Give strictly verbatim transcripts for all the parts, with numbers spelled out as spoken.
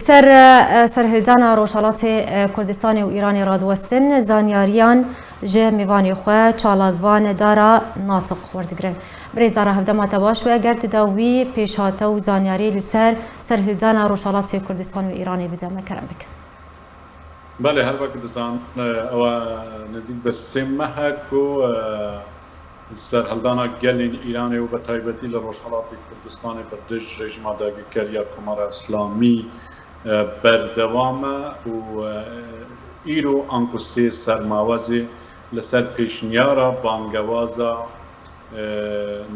Ser, e, serhildana Rojhelatê, e, Kurdistanê û Îranê radiwestin, zanyariyan ji mêvanê xwe çalakvan Dara Natiq werdigirin. Birêz Dara, hevdema te baş be, eger tu dawî pêşhate û zanyarî li ser serhildana Rojhelatê Kurdistan û Îranê bide me, kerem bike. Belê, her wek dizanin, e, ew nêzîk bi sê meh e ku, e, serhildana gelên Îranê û bi taybetî li Rojhelatê Kurdistanê bi dij rejîma dagirker ya Komara Îslamî, e, berdewam e û, e, îro anku sê sermawezê li ser pêşniyara bangewaza, e,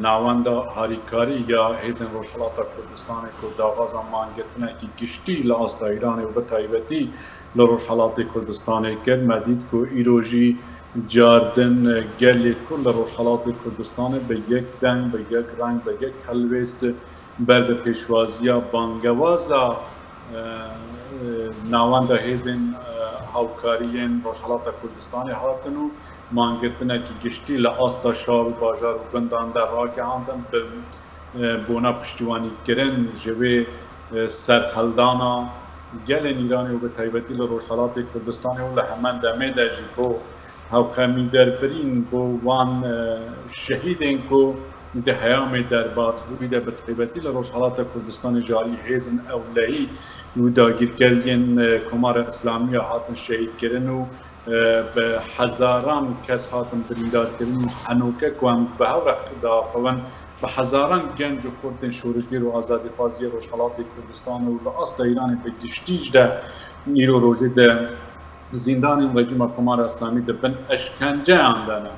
Navenda Harîkarî ya Hêzên Rojhilata Kurdistanê ku daxwaza mangirtinekî giştî li asta Îranê û bi taybetî li Rojhelatê Kurdistanê kir, me dît ku îro jî cardin gelê Kurd li Rojhelatê Kurdistanê bi yek deng, bi yek reng, bi yek helwêst ber bi pêşwaziya bangewaza, e, e, Navenda Hêzên, e, Hawkariyên Rojhelata Kurdistanê hatin û mangirtinekî giştî li asta şar û bajar û gundan de ragihandin, bi, e, bona piştîwanîkirin ji vê, e, serhildana gelên Îranê û bi taybetî li Rojhelatê Kurdistanê û li hemen demê de jî bo hevxemîderbirîn, bo wan, e, şehîdên ku di heyamê derbasbûyî de bi taybetî li Rojhelata Kurdistanê ji alî hêzên ewlehî û dagîrkeriyên, e, Komara Îslamî ya hatin şehîdkirin û, e, bi hezaran kes hatin birîndarkirin û henoke ku em bi hev re diaxivin, bi hezaran genc û kurd ên şorişgêr û azadîxwaziyê Rojhelatê Kurdistan û li asta Îranê bi giştî jî de îro rojê de zîndanên rejîma Komara Îslamî di bin eşkenceyan de ne.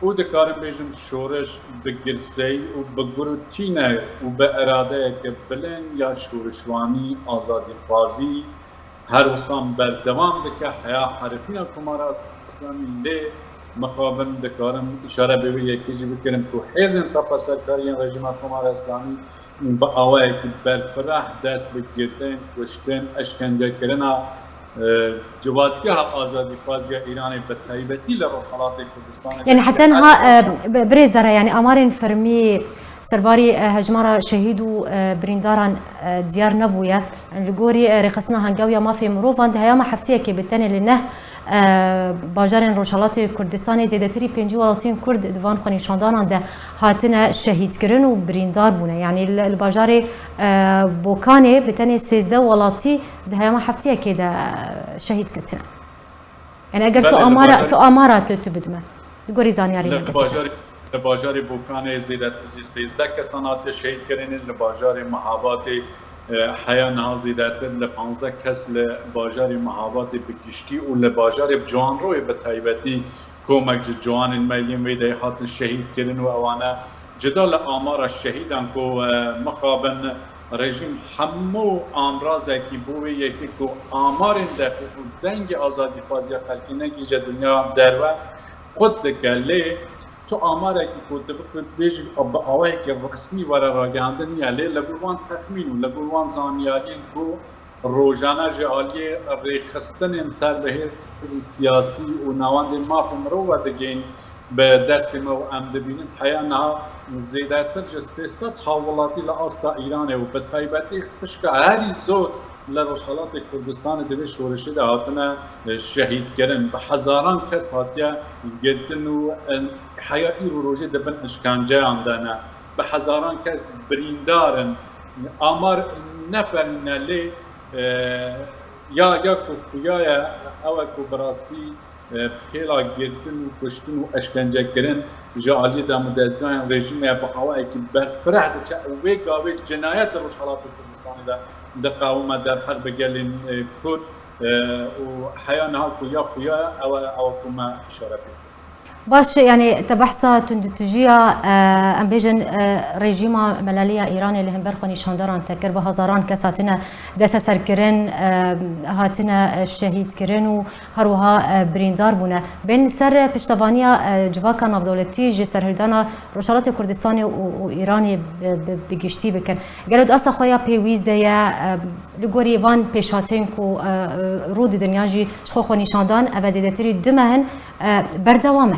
Û dikarim bêjim, şoreş bi girseyî û bi gurûtîne û bi eradeyeke bilind ya şorişvanî, azadîxwazî her wisan berdewam dike heya herifîna Komara Îslamî. Lê mixabin dikarim îşare bi wê yekê jî bikirim ku hêzên tepeserkariyên rejîma Komara Îslamî bi awayekî berfireh dest bi girtin, kuştin, eşkencekirina, e, civatgeha azadîxwaziya Îranê bi taybetî li Rojhelatê Kurdistanê. Yani heta niha, e, bi-, birêz Dara, yani amarên fermî serbarî, e, hejmara şehîd û, e, birîndaran, e, diyar nebûye. Li gorî, e, Rêxistina Hengewya Mafê Mirovan di heyama heftiyekê bi tenê li neh e, bajarên Rojhelatê Kurdistanê zêdetirî pêncî welatiyên Kurd di van xwenîşandanan de hatine şehîdkirin û birîndar bûne. Yanî li, li bajarê, e, Bokanê bi tenê sêzdeh welatî di heyama heftiyekê de, e, şehîd ketine. Yani eger tu Belê, li amara, bajarê tu amara tu, tu bidime. Li gorî zanyarî Li me, bajarê, li bajarê Bokanê zêdetir ji sêzdeh kesan hatiye şehîdkirin, li bajarê Mihabatê, e, heya niha zêdetir li panzdeh kes li bajarê Mihabatê bi giştî û li bajarê Ciwanroyê bi taybetî komek ji ciwanên me yên wê deyê hatin şehîdkirin û ewane cuda li amara şehîdan ku, e, mixabin rejîm hemû anrazekî bo wê yekê ku amarên deqîq û dengê azadîxwaziya xelkê negihîje dinya derve, qut dike. Lê tu amarekî ku tu bixwî bêjî bi awayekî resmî were ragihandin niye, lê li gor wan texmîn û li gor wan zanyariyên ku rojane ji aliyê rêxistinên ser bi hêzên siyasî û navendên mafê mirov ve digihîn bi destê me û em dibînin, heya niha zêdetir ji sê sed hawwelatî li asta Îranê û bi taybetî pişka herî zor li Rojhelatê Kurdistanê di vê şoreşê de hatine, e, şehîdkirin. Bi hezaran kes hatiye girtin û, e, heya îro rojê di bin işkenceyan de ne. Bi hezaran kes birîndar in. Amar ne fermî ne, lê, e, ya, ya ku xuya ye, ew e ku bi rastî, e, pêla girtin û kuştin û eşkencekirin ji aliyê demûdezgahên rejîmê bi awayekî berfireh diçe û wê gavê cinayet di Rojhelatê Kurdistanê de diqewime derheq bi gelên, e, Kurd, e, û heya niha ku ya xuya ye, ew e, ew e ku me îşare pê kir. Baş, yani te behsa tundûtîjiya, e, em bêjin, e, rejîma melaliya Îranê li hember xwenîşandaran te kir, bi hezaran kes hatine desteserkirin, e, hatine, e, şehîdkirin û her wiha, e, birîndar bûne. Bên ser piştevaniya, e, civaka navdewletî ji serhildana Rojhelatê Kurdistanê û, û Îranê bi, bi, bi giştî bikin. Gelo di asta xwe ya pêwîst de ye, e, li gorî van pêşhateyên ku, e, e, rû didin yan jî ji xwe xwenîşandan, ev e zêdetirî du meh in, e, berdewam e.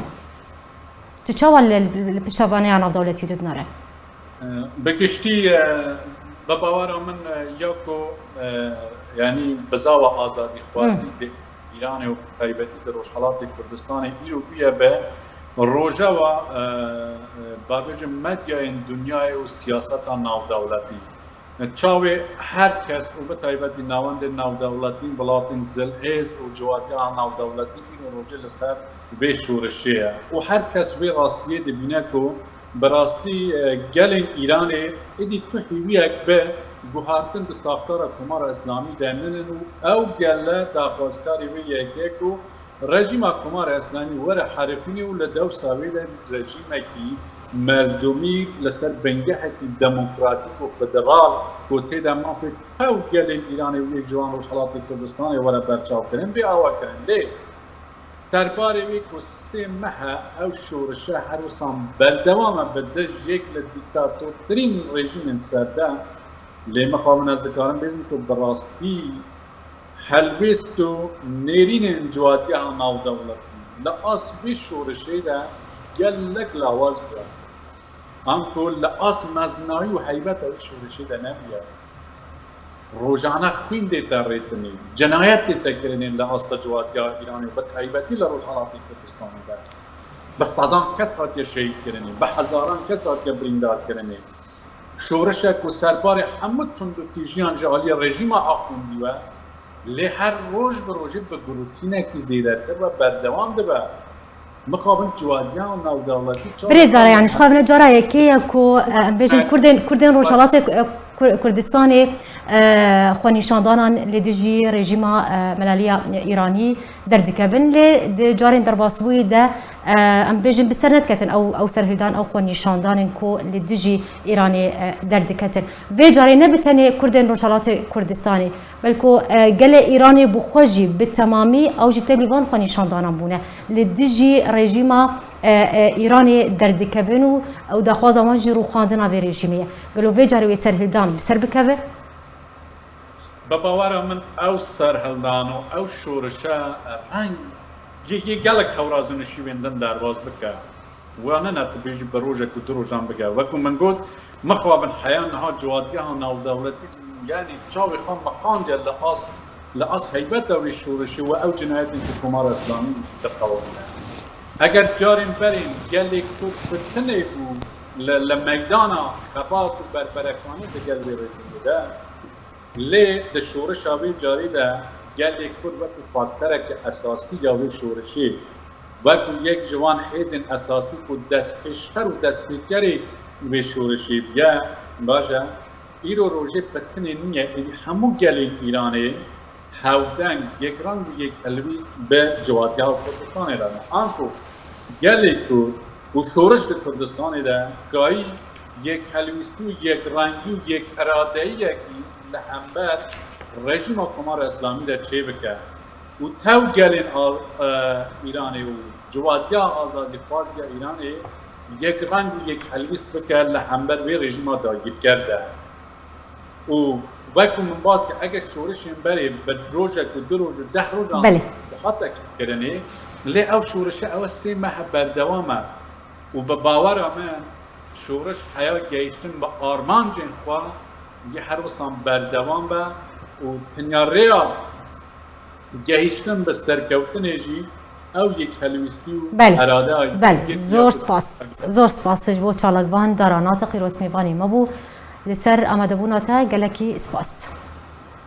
Tu çawa li, li, li piştevaniya navdewletî tu dinere? E, bi giştî, e, bi bawera min, e, ya ku, e, Yanî bizava azadîxwazî di Îranê û bi taybetî di Rojhelatê Kurdistanê îro bûye be rojeva, e, e, ba bêjim medyayên dinyayê û siyaseta navdewletî. Çavê her kes û bi taybetî navendên navdewletî, welatên zilhêz û civatiya navdewletî îro rojê li ser vê şorişê ye û her kes vê rastiyê dibîne ku bi rastî, e, gelên Îranê êdî tu hêviyek bi guhartin di saftara Komara Îslamî de ninin û ew gele daxwazkarê wê yekê ku rejîma Komara Îslamî were herifînê û li dewsa wê de rejîmekî merdumî li ser bingehekî demokratîk û federal ku tê de mafê tev gelên Îranê û yek ji wan Rojhelatê Kurdistanê were berçavkirin, bê awa kirin. Lê serbarê wê ku sê meh e ew şorişe her wisan berdewam e bi dij yek li dîktatortirîn rejîmên serde, lê mixabin ez dikarim bêjim ku bi rastî helwêst û nêrînên civatiya navdewletî li as vê şorişê de gelek lawaz bûye. Anku li as mezinayî û heybeta wî şorişê de nebûye. Rojane xwîn dête rêtinê, cinayet dête kirinê li asta civatiya Îranê û bi taybetî li Rojhelatê Kurdistanê de. Bi sedan kes hatiye şehîd kirinê, bi hezaran kes hatiye birîndar kirinê. Şorişek ku serbarê hemû tundûtîjiyan ji aliyê rejîma Axundî we, lê her roj bi rojê bi gurûtînekî zêdetir ve berdewam dibe. Mixabin civatiya navdewletî çawa Birêz Dara, yanî ji xwe bine cara yekê ye ku, e, em bêjin Kurdên, Kurdên Rojhelatê, e, Kur-, Kurdistanê, e, xwenîşandanan li dijî rejîma, e, Melaliya Îranî derdikevin. Lê di carên derbasbûyî de, e, em bêjin bi ser nediketin ew, ew serhildan, ew xwenîşandanên ku li dijî Îranê, e, derdiketin. Vê carê ne bi tenê Kurdên Rojhelatê Kurdistanê, belku, e, gelê Îranê bi xwe jî bi temamî ew jî tevlî van xwenîşandanan bûne. Li dijî rejîma, e, e, Îranê derdikevin û ew daxwaza wan jî rûxandina vê rejîmê ye. Gelo vê carê wê serhildan bi ser bikeve? Bi bawera min ew serhildan û ew şorişe reng yê, yê gelek hewraz û nişîbên din derbas bike. Wa ne, ne tu bêjî bi rojek û du rojan bike. Wekû min got, mixabin heya niha civatigeha navdewletî, yanî çavê xwe miqandiye li as, li as heybeta wê şorişê û ew cinayetên ku Komara Îslamî diqewimîne. Eger carên berên gelê Kurd bi tinê bû li, li meydana xebat û berberekanî digel vê rejîmê de, lê di şorişa vê carî de gelê Kurd wekû faktoreke esasî ya vê şorişê, wekû yek ji wan hêzên esasî ku destpêşxer û destpêkerê vê şorişê bûye, baş e, îro rojê bi tinê nîne, êdî hemû gelên Îranê hevdeng, yekreng û yekhelwîst bi civatiya Kurdistanê re ne. Anku gelê Kurd û şoriş di Kurdistanê de kayî yekhelwîstî û yekrengî û yekîradeyiyekî li hember rejîma Komara Îslamî de çêbike û tev gelên a-, e, Îranê û civatiya azadîxwaz ya Îranê yekreng û yekhelwîst bike li hember vê rejîma dagîrker de. Û wekû min bas kir, eger şorişên berê bi rojek û du roj û deh rojan Belê. dihate kirinê, lê ew şorişe ew sê meh berdewam e. Û bi bawera min şoriş heya gehiştin bi armancên xwe yê her wisan berdewam be û tenya rêya gehiştin bi serkewtinê jî ew yekhelwîstî û Belê. irade Belê. Zor spas. Zor spas ji bo çalakvan Dara Natiq, îrot mêvanê me bû. Li ser amadebûna te gelekî spas.